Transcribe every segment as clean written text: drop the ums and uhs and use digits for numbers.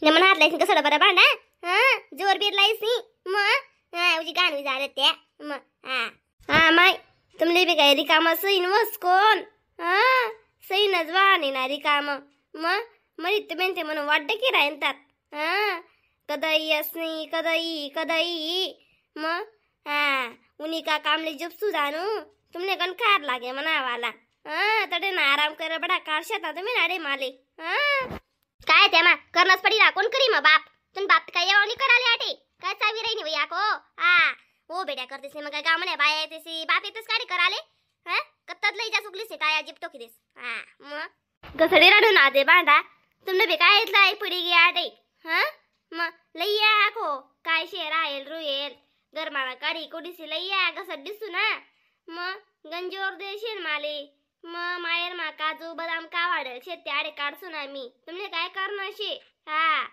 ने मन हात लाईस कसं बरं भांडा हा जोर बीर लाईस नी मग हा उजी गाण झालं त्या मग हा हा माय तुमले बी काय रिकाम सईन वस कोण हा सईनच वाणी ना रिकाम मग मग तुम्ही ते म्हणून वाटतं की राहतात हा कदई असणी कदई कदई मग हा उनी का कामले जपसू जाणू तुमने गण कार लागे म्हणावाला हा तडे ना आराम कर बडा काढशात ना तुम्ही नाडे माले हा काय त्या मा करणच पडी ना कोण करी मग बाप तुम बाप काय यावणी कराले आटे काय चावी राही नाही को हा ओ बेट्या करतेस मग काय गाव नाही बाया येतेसी बाप येतेस काय कराले हा कत्तात लई जा सुकलीस काय जिपतो कितीस हा मग घसडी राडू ना ते बांधा तुमने बी काय येतला पडी गे आटे हा मग लई या को काय शेर आयल रुयेल गरमाला काढी कोडीसी लई या घसड दिसू ना मग गंजोर देशील माले मग मायर मा काजू बदाम का वाढेल शेती आडे काढसू ना मी तुमने काय करणार शे हा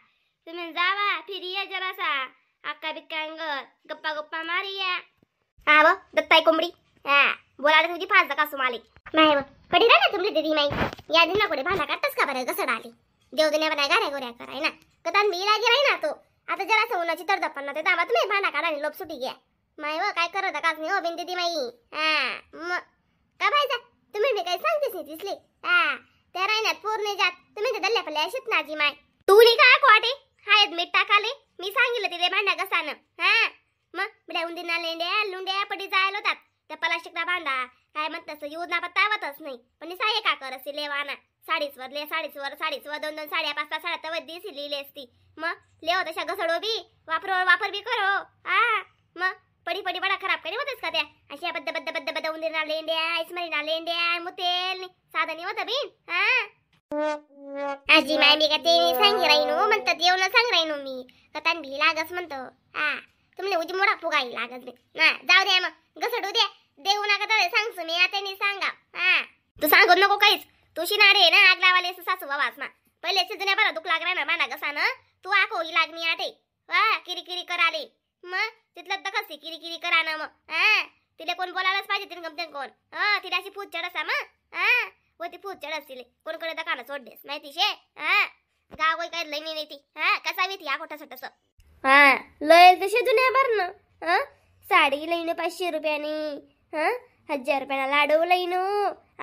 तुम्ही जावा फिरिया जरासा अक्का बिक्का गप्पा गप्पा मारिया हा ब दत्ताई कोंबडी हा बोलायला तुझी फास का सुमाले नाही ब कडी ना तुमली दीदी माई या दिन ना कोडे भांडा काढतस का बरं घसड आली देव दुनिया बनाय गाऱ्या गोऱ्या कराय ना कतान मी लागे राही ना तो आता जरासा उन्हाची तडदपण ना ते दाबा तुम्ही भांडा काढा आणि लोप सुटी घ्या माय व काय करत काच नाही हो बिन दीदी माई हा मग का पाहिजे तुम्ही मी काही सांगतेस नाही दिसले हा त्या राहण्यात पोर नाही जात तुम्ही ते दल्ल्या पल्ल्या अशीच नाजी माय तू नाही का कोटे हायत मीठ टाकाले मी सांगितलं तिले भांडा कसानं हा मग बिड्या उंदीना लेंड्या लुंड्या पडी जायला होतात त्या प्लास्टिकला भांडा काय म्हणतात यूज ना पत्ता आवतच नाही पण साये का कर असे लेवाना साडीच वर ले साडीच वर साडीच वर दोन दोन साड्या पाच पाच साड्या तवत दिसी लिहिले असती मग लेव तशा घसडो बी वापरो वापर बी करो हा मग पडी पडी बडा खराब करी होतेस का त्या अशा बद्द बद्द बद्द बद्द उंदीना लेंड्या आईसमरीना लेंड्या मुतेल साधं नाही होतं बिन हा आजी माय मी का ते सांगी राहीनो म्हणतात येऊन सांग राहीनो मी कतान भी लागस म्हणतो हा तुमने उजी मोडा फुगाई लागत बी ना जाऊ द्या मग घसडू द्या देऊ नका तर सांगसू मी आता नाही सांगा हा तू सांगू नको काहीच तू शिनाडे ना आग लावाले सासू बाबाच मा पहिले जुन्या बरं दुख लागला ना माना घसानं तू आको ही लागणी आटे वा किरी किरी कराले मग तिथलं दखस किरी किरी करा ना मग हा तिला कोण बोलायलाच पाहिजे तिने गमते कोण हा तिला अशी फूज चढसा मग हा व ती फूज चढस तिले कोण कडे दकाना सोड देस माहिती शे हा गाव काय लई नाही ती हा कसा ती आको तसं तसं हा लय तसे जुन्या भर ना हा साडी लईन 500 रुपयानी हा 1000 रुपयाला लाडू लईनो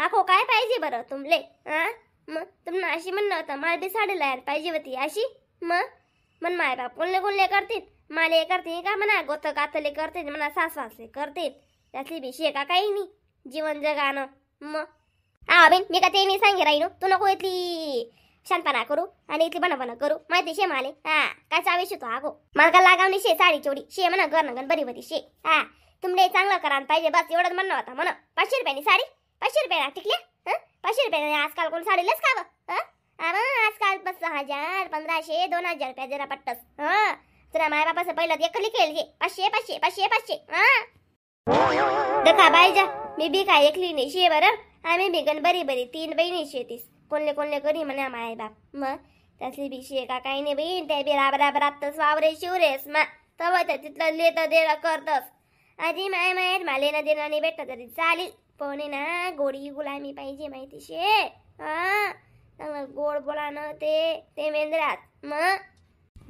आखो काय पाहिजे बरं तुमले हा मग तुमना अशी म्हणणं होतं मला बी साडी लायला पाहिजे होती अशी मग मन माय बाप कोणले कोणले करतील माले करतील का म्हणा गोत कातले करतील म्हणा सासवासले करतील त्यातली बी शे का काही नाही जीवन जगानं मग हा बेन मी का ते मी सांगे राहीनो तू नको इथली शांतपणा करू आणि इथली बना बना करू माहिती शे माले हा काय चावे शे तो आगो मला का लागावणी शे साडी चोडी शे म्हणा घर नगन बरी बरी शे हा तुमले चांगलं करा पाहिजे बस एवढंच म्हणणं होता म्हणा 500 रुपयानी साडी 500 रुपयाला टिकल्या हं 500 रुपयाने आजकाल कोण साडीलाच का हं आजकाल बस 1000 1500 2000 रुपया जरा पट्टस हा तुला माय बापाचं पहिलं एकली खेळ घे 500 500 500 500 हा दखा बायजा मी बी काय एकली नाही शे बरं आम्ही बी गण बरी बरी 3 बहिणी शेतीस कोणले कोणले करी म्हणा माय बाप मग त्यातली बी शे का काही नाही बहीण त्या बी राब राब राबतस वावरे शिवरेस मा तव त्या तिथलं लेतं देणं करतस आधी माय माहेर माले ना देणं नाही भेटत तरी चालेल पण ना गोडी गुलामी पाहिजे माहिती शे हा चांगलं गोड बोला ना ते ते मेंद्रात मग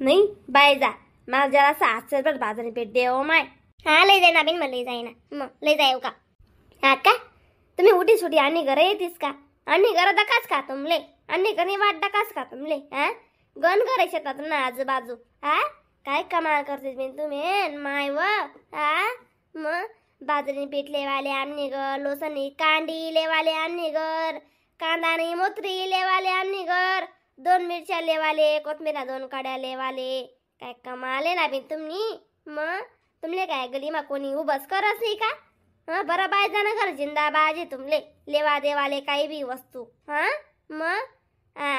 नाही बाय जा मला जरा 700 रुपये बाजारी भेट देव माय हा लय जाईना बिन मग लय जाईना मग लय जाय का हा का तुम्ही उठी सुटी आणि घर येतीस का आणि घर दकाच का तुमले आणि घरी वाट दकाच का तुमले हा गण घर शेतात ना आजूबाजू हा काय कमाल करते तुम्ही माय व हा मग बाजरी पीठ लेवाले आमनी घर लोसनी कांडी लेवाले आमनी घर कांदा नाही मोत्री लेवाले आमनी घर 2 मिरच्या लेवाले कोथमीरा 2 काड्या लेवाले काय कमाले ना बिन तुम्ही मग तुमले काय गलीमा कोणी उभस करत नाही का हा बरं बाय जाणं घर जिंदाबाजी तुमले लेवा देवाले काही बी वस्तू हा मग हा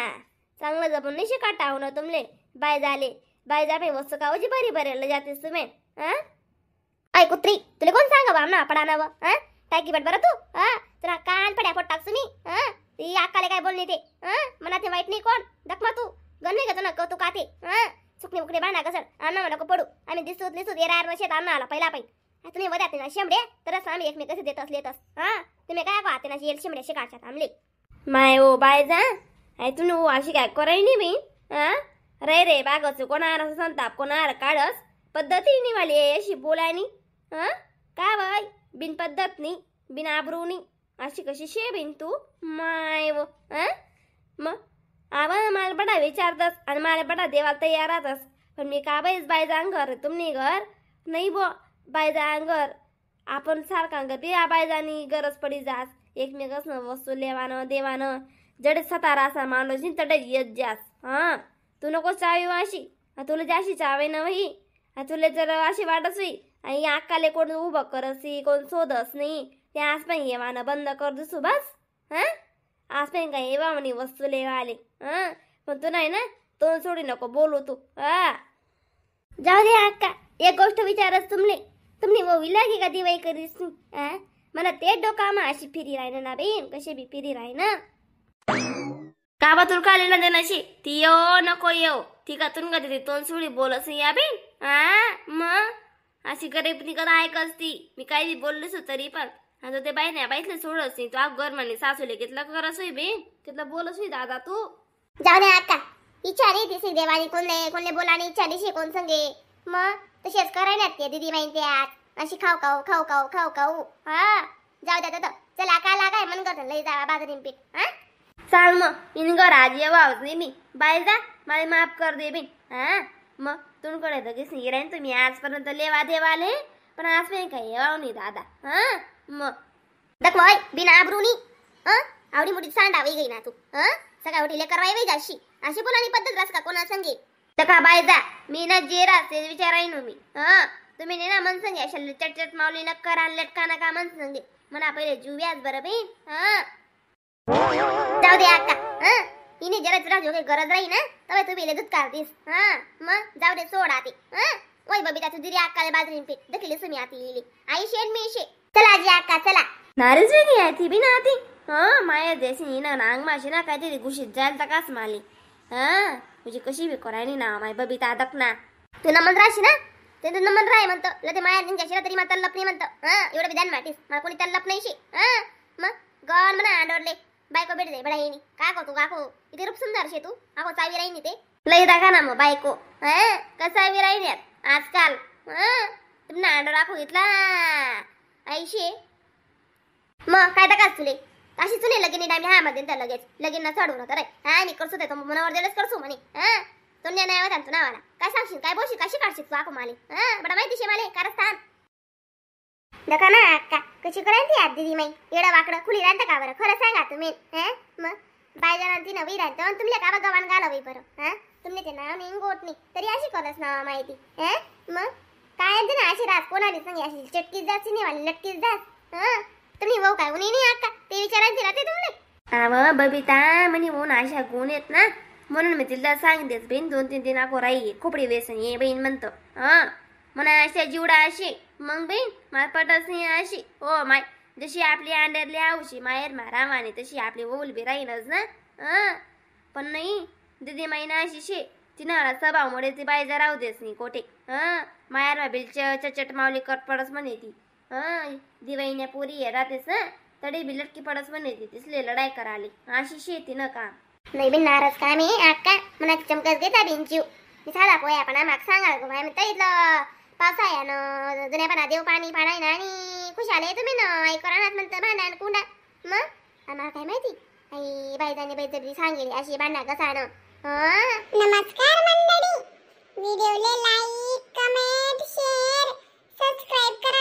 चांगलं जपून नाही शिका टावणं तुमले बाय झाले बाय जा वस्तू कावची बरी बरी जातेस तुम्ही हा ऐ कुत्री तुला कोण सांगा बा आमना पडा नाव हा टाकी बट बरं तू हा तुला कान पड्या पोट टाकसू मी हा ती अक्काले काय बोलणे ते हा मना ते वाईट नाही कोण दखमा तू गण नाही का तुला कौतुक का ते हा सुकणे मुकणे बांधा कसं अण्णा नको पडू आम्ही दिसूत लिसूत येणार शेत अण्णा आला पहिला पाहिजे तुम्ही वद्यात ना शेंबडे तरच आम्ही एकमेक देतस लेतस हा तुम्ही काय पाहते ना येल शेंबडे शिकायच्यात आमले माय ओ बाय जा आई तुम्ही ओ अशी काय कराय नाही बाई हा रे रे बागच कोणाला संताप कोणाला काढस पद्धती नाही वाली अशी बोलायनी. हा का बाय बिन पद्धत नाही बिन आबरूनी अशी कशी शे बिन तू माय व. हा मग आवा मला बडा विचारतस आणि मला बडा देवाला तयार राहतस पण मी का बाईच बाय जांग घर तुमनी घर नाही बो बाय जांग घर आपण सारखा घर बी बायजानी गरज पडी जास एकमेकच वस्तू लेवानं देवानं जडे सतारा असा माणूस तडे येत जास. हा तू नको चावी अशी तुला जाशी चावे न वही तुला जर अशी वाटच होई आणि अक्काले कोण उभं करसी कोण शोधस नाही ते आज पण येवानं बंद कर दिसू बस. हा आज पण काय येवा म्हणे वस्तू लेवा आले. हा पण तू नाही ना तोंड सोडी नको बोलू तू. हा जाऊ दे अक्का एक गोष्ट विचारच तुमले तुमने ववी लागे का दिवाई करीस नाही. मला ते डोकामा अशी फिरी राहिना ना बेन कशी बी फिरी राहिना का बा तुला काले ना देनाशी ती येऊ नको येऊ ती का तुन का तिथे तोंड सोडी बोलस या बेन. हा मग अशी गरीब निघत ऐकस ती मी काही बी बोललीस तरी पण आता ते बाई नाही बाईतले सोडस नाही तू अगोदर म्हणे सासूले कितला करस होई बेन कितला बोलस होई दादा तू. जाऊ दे अक्का इच्छा रे दिसे देवानी कोणले कोणले बोलाने इच्छा दिशे कोण संगे मग तसेच करायला ते दीदी माहिती त्यात अशी खाऊ खाऊ खाऊ खाऊ खाऊ खाऊ. हा जाऊ द्या तर चला का लागाय मन करत लई जावा बाजरीन पीठ. हा चाल मग इनगर आज येवावच नाही मी बाय जा मला माफ कर दे बिन. हा मग तुमकडे लगेच नाही तुम्ही आजपर्यंत लेवा देवाले पण आज पण काही येवाव नाही दादा. हा मग दखवाय बिना आबरूनी आवडी मोठी सांडावी गई ना तू. हा सकाळ उठीले करवाई बाई जाशी अशी बोलानी पद्धत रास का कोणा संगे तका बाय जा मी ना जे राहते विचाराय नो मी. हा तुम्ही नाही ना मन संगे अशा चटचट माऊली न करा लटका नका मन संगे म्हणा पहिले जुव्याच बरं बहीण. हा जाऊ दे अक्का. हा हिने जरा तुला जो काही गरज राही ना तवे तू बेले दूध काढतीस. हा मग जाऊ दे सोड आते. हा वय बबिता तू दिरी अक्काले बाजरीन पीठ दखली सुमी आती इली आई शेन मी शे. चला आजी अक्का चला नारीच वेगळी आहे ती बी ना ती. हा माया देसी ना नांग माशी ना काय तरी घुशीत जायला तर कास माली. हा तुझी कशी बी करायनी ना माय बबिता अदक ना तू नमन राहशी ना ते तू नमन राय म्हणतो लते माया निघाशी तरी मला तल्लप नाही म्हणतो. हा एवढं विधान माटीस मला कोणी तल्लप नाही शी. हा मग गण म्हणा आंडोरले बायको भेट दे बडा येणी का को तू काको इथे रूप सुंदर शे तू आको चावी राहीन ते लई दाखा ना मग बायको. हा कसा बी राहीन आजकाल. हा तुम्ही आंडोर आखो घेतला ऐशे मग काय दाखास तुले अशी तुने लगीन टाइम हा मध्ये तर लगेच लगीन ना चढू ना तर हा मी करसू ते मनावर दिलंच करसू म्हणे. हा तो नाही होता तू नावाला काय सांगशील काय बोलशील कशी काढशील तू आको माले. हा बडा माहिती शे माले कारस्थान दखा ना अक्का कशी करायची आत दीदी माई एवढं वाकडं खुली राहतं का बरं खरं सांगा तुम्ही. हा मग बाय जणांची नवी राहतं आणि तुमल्या का गव्हाण घालावी बरं. हा तुमले ते नाव नाही गोट नाही तरी अशी करस नाव माहिती. हा मग काय ना अशी रात कोणाली सांगे अशी चटकीच जात नाही वाली लटकीच जात. हा तुम्ही भाऊ काय उन्ही नाही अक्का ते विचारायचे राहते तुमले. अव बबिता म्हणे ऊन अशा गुण येत ना म्हणून मी तिला सांगतेच बहीण 2-3 दिन आको राही खोपडी वेसन ये बहीण म्हणतो. हा म्हणा अशा जीवडा अशी मग बहीण मला पटच नाही अशी. हो माय जशी आपली अंड्यातली आवशी माहेर मारावाने तशी आपली ओल बी राहीनच ना. हा पण नाही दीदी माईना अशी शे तिनं स्वभावामुळे ती बाई जरा राहू देस नाही कोठे. हा माहेर मा बिल चचट माऊली कर पडस म्हणे ती. हा दिवाईन्या पोरी आहे राहतेस ना तडी बी लटकी पडस म्हणे ती तिसले लढाई कराली अशी शेती न काम नाही बिन नाराज का मी अक्का मना चमकत घेता बिन जीव मी साधा पोया पण माग सांगा गो बाई म्हणता इथलं पावसाळ्यानं जुन्यापणा देव पाणी पाडाय ना आणि खुशाल तुम्ही ना आई करानात म्हणतं भांडण कुंडा मग आम्हाला काय माहिती आई बाईजाने बाई सांगेल अशी भांडा कसा ना. नमस्कार मंडळी, व्हिडिओला like comment share subscribe करा.